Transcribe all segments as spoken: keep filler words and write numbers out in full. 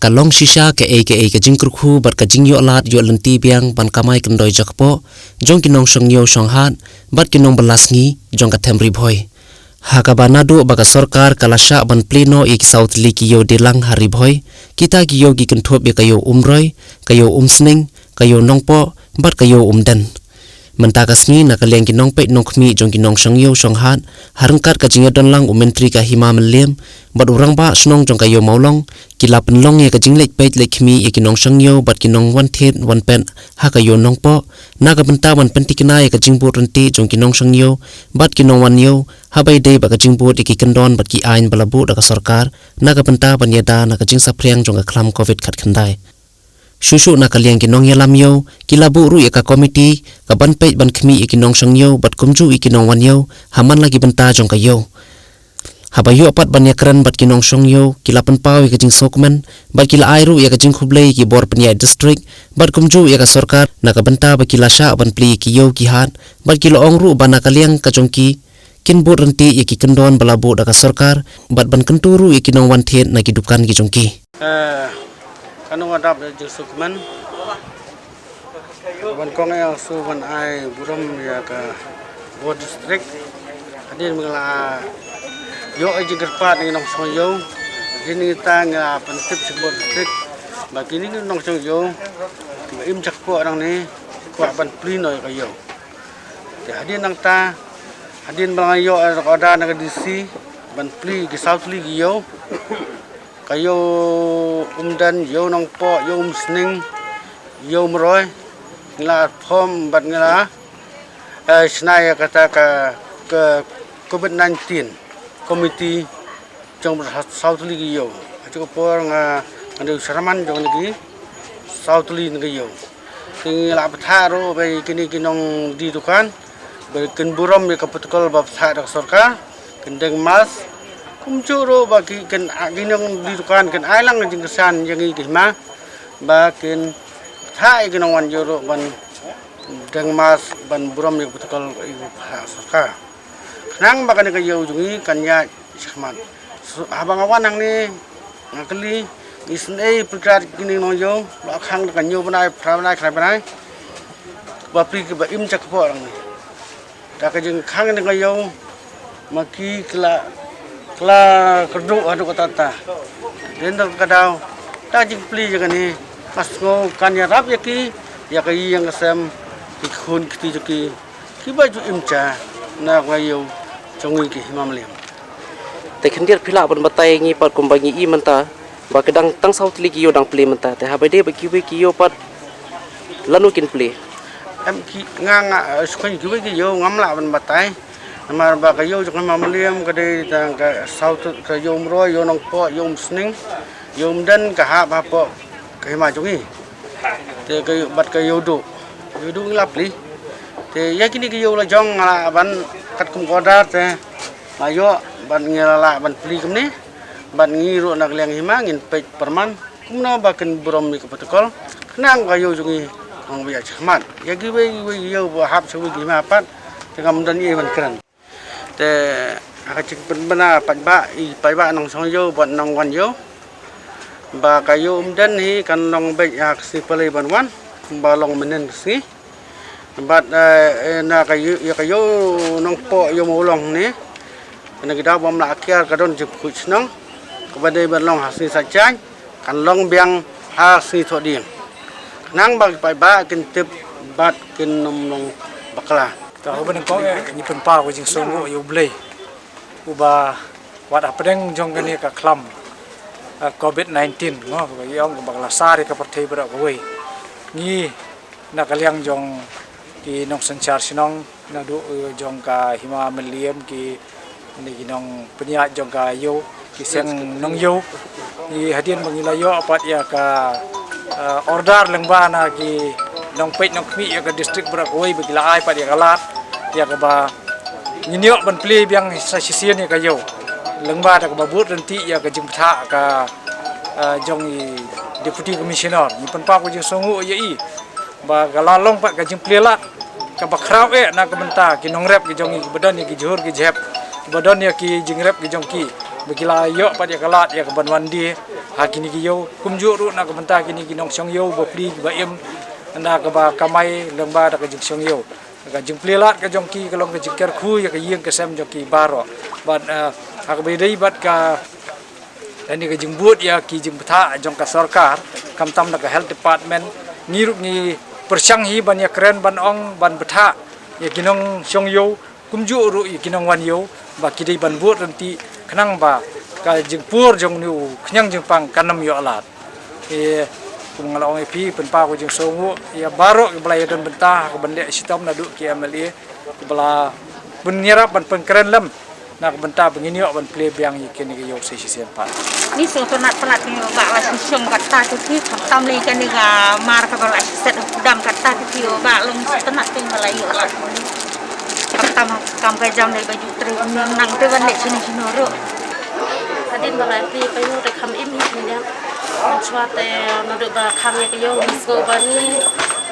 Ka long shisha kaei kaei ka jingkyrkhu bad ka jingïoh lad ïoh lynti biang ban kamai kyndoi jakpoh jong ki nongshong ïew shong hat bad ki nongbylla sngi jong ka them Ri Bhoi. Ha kaba naduh ba ka sorkar ka la shah ban plie noh ïa ki saw tylli ki ïew deilang ha Ri Bhoi, kita ki ïew ki kynthup ïa ka ïew Umroi, ka ïew Umsning, ka ïew Nongpoh bad ka ïew Umden. Mynta ka sngi, na ka liang ki nongpeit nongkhmih jong ki nongshong ïew shong hat, ha ryngkat ka jingïadon lang u Myntri ka Hima Mylliem bad u Rangbah Shnong jong ka ïew Mawlong, ki la pynlong ïa ka jingleit peit leit khmih ïa ki nongshong ïew bad ki nongwan thied wan pet ha ka ïew Nongpoh, na ka bynta ban pynthikna ïa ka jingbud ryntih jong ki nongshong ïew bad ki nongwan ïew, haba ïadei bad ka jingbud ïa ki kyndon bad ki aiñ ba la buh da ka sorkar na ka bynta ban ïada na ka jingsaphriang jong ka khlam Covid khatkhyndai. Shuh shuh na ka liang ki nongïalam ïew, ki la buh ruh ïa ka komiti kaban peit ban khmih ïa ki nongshong ïew bad kumjuh ïa ki nongwan ïew ha man la ki bynta jong ka ïew. Haba ïoh pat ban ïakren bad ki nongshong ïew, ki la pynpaw ïa ka jingsngewkmen bad ki la ai ruh ïa ka jingkhublei ïa ki bor pynïaid district bad kumjuh ïa ka sorkar na ka bynta ba ki la shah ban plie ïa ki ïew ki hat, bad ki la ong ruh ba na ka liang ka jong ki, kin bud ryntih ïa ki kyndon ba la buh da ka sorkar bad ban kyntu ruh ïa ki nongwan thied na ki dukan ki jong ki. Eh, ka nongwan dap da jingsngewkmen. Ban kong ïa su ban ai burom ïa ka Bor District. Hadien ba ngi la ïoh ïa jingkyrpad na ki nongshong ïew, hadien ngi ta ngi la pyntip sha Bor District ba kine ki nongshong ïew ba im jakpoh nangne kwah ban plie noh ïa ka ïew. Te hadien nangta, hadien ba la ïoh ïa ka order na ka D C ban plie ki saw tylli ki ïew, ka ïew Umden, ïew Nongpoh, ïew Umsning, ïew Umroi, ngi la form bad ngi la, eh, shna ïa kata ka, ka Covid nineteen committee jong ba saw tylli ki ïew. Ha kajuh ka por nga, nga dei u chairman jong kine ki saw tylli ki ïew. Te ngi la bthah ruh ba kine ki nongdie dukan ba kin burom ïa ka protocol ba bthah da ka sorkar, kin deng mask. Kumjuh ruh ba ki kin, ah, ki nongdie dukan kin ai lang jingkyrshan ïa ngi ki hima ba kin bthah ïa ki nongwan ïew ruh ban deng mask ban burom ïa ka protocol ïa ka sorkar. Khnang ba kane ka ïew jong ngi kan ïaid shakhmat. Haba nga wan hangne, nga kylli, ngi sngew pyrkhat kine ki nongïew, la khang da ka hynñiew bnai, phra bnai, khyndai bnai, ba plie kiba im jakpoh hangne. Da ka jingkhang kane ka ïew, ma ki ki la, ki la kyrduh haduh katta katta. Hadien da ka daw, da jingplie ïa kane, nga sngew kan ïarap ïa ki, ïa ka ïing ka sem, ki khun ki kti jong ki, kiba ju im sha na ka ïew jong ngi ki Hima Mylliem. Te khyndiat phi lah ban batai ngi pat kumba ngi i mynta ba ki dang tang saw tylli ki ïew dang plie mynta, te haba dei ba kiwei ki ïew pat lano kin plie? Em ki nga nga, eh, shuh kiwei ki ïew ngam lah ban batai. Namar ba ka ïew jong ka Hima Mylliem ka dei tang ka saw tylli, ka ïew Umroi, ïew Nongpoh, ïew Umsning, ïew Umden ka hap hapoh ka hima jong ngi. Te ka ïew bad ka ïew Duh. Ïew Duh ngi la plie. Te ïa kine ki ïew la jong nga lah ban katkum ka order te la ïoh bad ngi la lah ban plie kumne. Bad ngi ruh na ka liang hima ngin peit pyrman kumno ba kin burom ïa ka protocol. Khnang ka ïew jong ngi kan ïaid shakhmat. Ïa kiwei kiwei ki ïew ba hap sha kiwei ki hima pat te ngam don ei ban kren. Te ha ka jingpynbna paidbah, i paidbah nongshong ïew bad nongwan ïew, ba ka ïew Umden hi kan long beit ha ka sngi Palei ban wan, kumba long mynhynnin ka sngi. Bad, eh, eh, na ka ïew, ïa ka ïew Nongpoh, ïew Mawlong ne, na ki daw bym lah kiar ka don jingpynkhuid shnong kaba dei ban long ha sngi Saitjaiñ, kan long biang ha sngi Thohdieng. Khnang ba ki paidbah kin tip bad kin ym long bakla. Te haba nyngkong eh, ngi pynpaw ka jingsngewnguh ïa U Blei uba wat hapdeng jong kane ka khlam, eh, Covid nineteen, mo, kaba ïong kaba la sar ïa ka pyrthei baroh kawei. Ngi na ka liang jong ki nongsynshar shnong, naduh, eh, jong ka Hima Mylliem, ki, ne ki nongpynïaid jong ka ïew, ki seng nongïew. Ngi hadien ba ngi la ïoh pat ïa ka, eh, order lyngba na ki nongpeit nongkhmih ïa ka district baroh kawei ba ki la ai pat ïa ka lad ïa kaba ngin ïoh ban plie biang sa shisien ïa ka ïew. Lyngba da kaba bud ryntih ïa ka jingbthah ka, eh, jong i Deputy Commissioner. Ngi pynpaw ka jingsngewnguh ïa i. Ba ka la long pat ka jingplie lad kaba khraw eh na ka bynta ki nongrep ki jong ngi, kiba don ïa ki jhur ki jhep, kiba don ïa ki jingrep ki jong ki. Ba ki la ïoh pat ïa ka lad ïa ka ban wan die ha kine ki ïew, kumjuh ruh na ka bynta kine ki nongshong ïew bapli kiba im na kaba kamai lyngba da ka jingshong ïew. Ka jingplie lad ka jong ki ka long ka jingkyrkhu ïa ka ïing ka sem jong ki baroh. Bad, eh, ha kaba ïadei bad ka, kane ka jingbud ïa ki jingbthah jong ka sorkar, khamtam na ka health department, ngi ruh ngi pyrshang hi ban ïakren ban ong ban bthah ïa ki nongshong ïew, kumjuh ruh ïa ki nongwan ïew, ba ki dei ban bud ryntih khnang ba ka jingpur jong une u khñiang jingpang kan ym ïoh lad. Te kum nga la ong ïa phi, pynpaw ka jingsngewnguh ïa baroh kiba la ïadon bynta ha ka ban leh shitom naduh ki M L A kiba la pynïarap ban pynkren lem na ka bynta ba ngin ïoh ban plie biang ïa kine ki ïew sa shisien pat. Ngi sngewtynnat palat ïa u Bah la shu shong katta te phi, khamtam lei kane ka mar kaba la shu set u dam katta te phi, u Bah long sngewtynnat te ba la ïoh la. Khamtam kam ka jam lei ba ju trei nang te ban leh shino shino ruh. Hadien ba la plie ka ïew te kham im hi khyndiat. Shuwa te naduh ba khang ïa ka ïew ngi sngew ba ngi,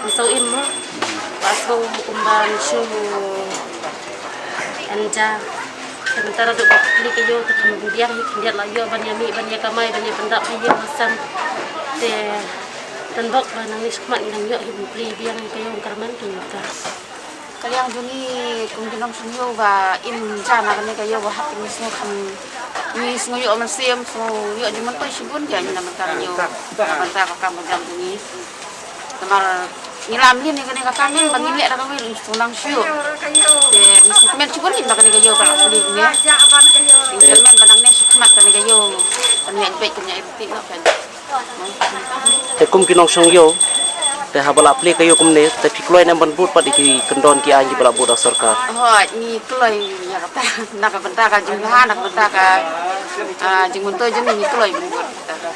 ngi sngew im mo. Ba sngew kumba ngi shu enjoy. Te mynta naduh ba plie ka ïew te kham biang hi khyndiat, la ïoh ban ïa mih ban ïa kamai ban ïa pyndap ha ïing ha sem. Te tang bok ba nangne shakhmat ngi nang ïoh hi ban plie biang ïa ka ïew kyrmen te mynta. Ka liang jong ngi kum ki nongshong ïew ba im ja na kane ka ïew ba hap ngi sngew kham, ngi sngew ïoh mynsiem, sngew ïoh jingmyntoi shibun ki na bynta ka ïew, na bynta ka kam ka jam jong ngi. Namar ngi lam lin ïa kane ka kam ba ngin leh da kawei ruh ngi sngewtynnat shuh. Te ngi sngewkmen shibun lin ba kane ka ïew ka la plie ne. Ngi kmen ba nangne shakhmat kane ka ïew kan ïaid beit kan ïaid ryntih noh kan. Te kum ki nongshong ïew, te haba la plie ka ïew kumne, te phi kloi ne em ban bud pat ïa ki kyndon ki aiñ kiba la bud da sorkar? Hooid, ngi kloi ïa kata, na ka bynta ka jingbha, na ka bynta ka, ah, jingmyntoi jong ngi, ngi kloi ban bud kata.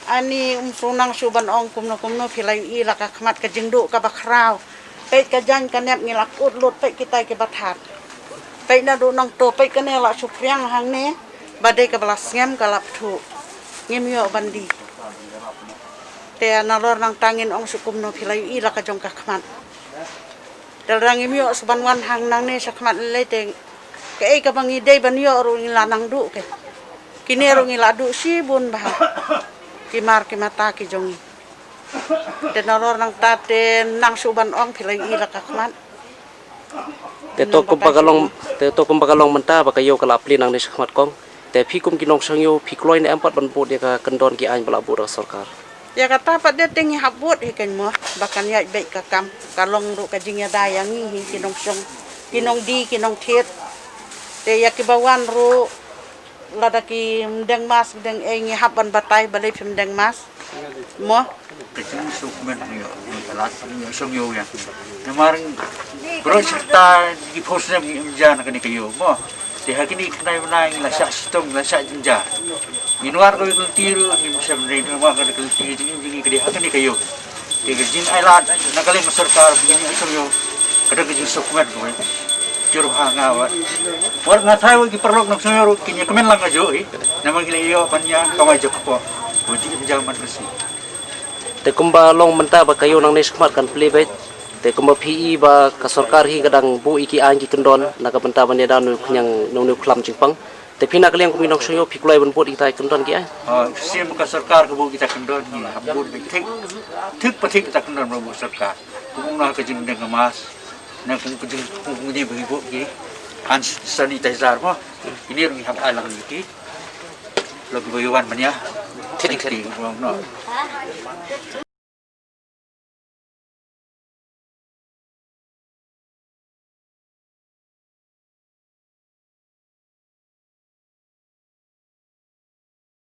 Ani um sngewtynnat shuh ban ong kumno kumno, phi la ïohi la ka khmat ka jingduh kaba khraw. Peit ka jaiñ ka nep ngi la kut lut, peit kitai kiba thad. Peit naduh nangto, peit kane la shu phriang hangne, ba dei kaba la sngem ka la pthuh. Ngim ïoh ban die. Te nalor nangta ngin ong shuh kumno, phi la ïohi la ka jong ka khmat. Te lada ngim ïoh sa ban wan hang nangne shakhmat lei lei te kaei kaba ngi dei ban ïoh ruh ngi la nang duh ke. Kine ruh ngi la duh shibun bha. Ki mar ki mata ki jong ngi. Te nalor nangta te nang shuh ban ong phi la ïohi la ka khmat. Te to kumba ka long, te to kumba ka long mynta ba ka ïew ka la plie nangne shakhmat kong. Te phi kum ki nongshong ïew phi kloi ne em pat ban bud ïa ka kyndon ki aiñ ba la bud da sorkar? Ïa kata pat de te ngi hap bud hi keiñ mo ba kan ïaid beit ka kam. Ka long ruh ka jingïada ïa ngi hi ki nongshong, ki nongdie, ki nongthied. Te ïa kiba wan ruh lada kim deng mask deng ei ngi hap ban batai balei phim deng mask. Mo. Ka jingsngewkmen ngi ïoh, ngi ka lad ngi ïoh shong ïew ïa. Namar baroh shi katta ki phew snem ngi im ja na kane ka ïew mo. Te ha kine ki khyndai bnai ngi la shah shitom, ngi la shah jynjar. Ngin wad kawei ka lynti ruh ngim shym dei namar ka lynti jingim jong ngi ka dei ha kane ka ïew. Te ka jingai lad na ka liang ka sorkar ba ngin ïoh shong ïew ka dei ka jingsngewkmen kawei. Jur bha nga wat. Wat nga thai wat ki paralok nongshong ïew ruh kin ïa kmen lang kajuh hi. Namar ngi la ïoh ban ïa kamai jop kpoh. Wat jingim ja man ka sngi. Te kumba long mynta ba ka ïew nangne shakhmat kan plie beit. Te kumba phi i ba ka sorkar hi ka dang buh ïa ki aiñ ki kyndon na ka bynta ban ïada na u khñiang na une u khlam jingpang. Te phi na ka liang kum ki nongshong ïew phi kloi ban bud ïa kita ki kyndon ki aiñ? Ah, shisien ba ka sorkar ka buh kita ki kyndon ngi hap bud beit thik. Thik pa thik kita ki kyndon ba buh sorkar. Kum na ka jingdeng ka mask. Na kum ka jing kum ka jing ba ngi buh ki hand sanitizer mo. Kine ruh ngi hap ai lang ïa ki. Lok ba ïa wan ban ïa. Thik thik. Thik thik, no.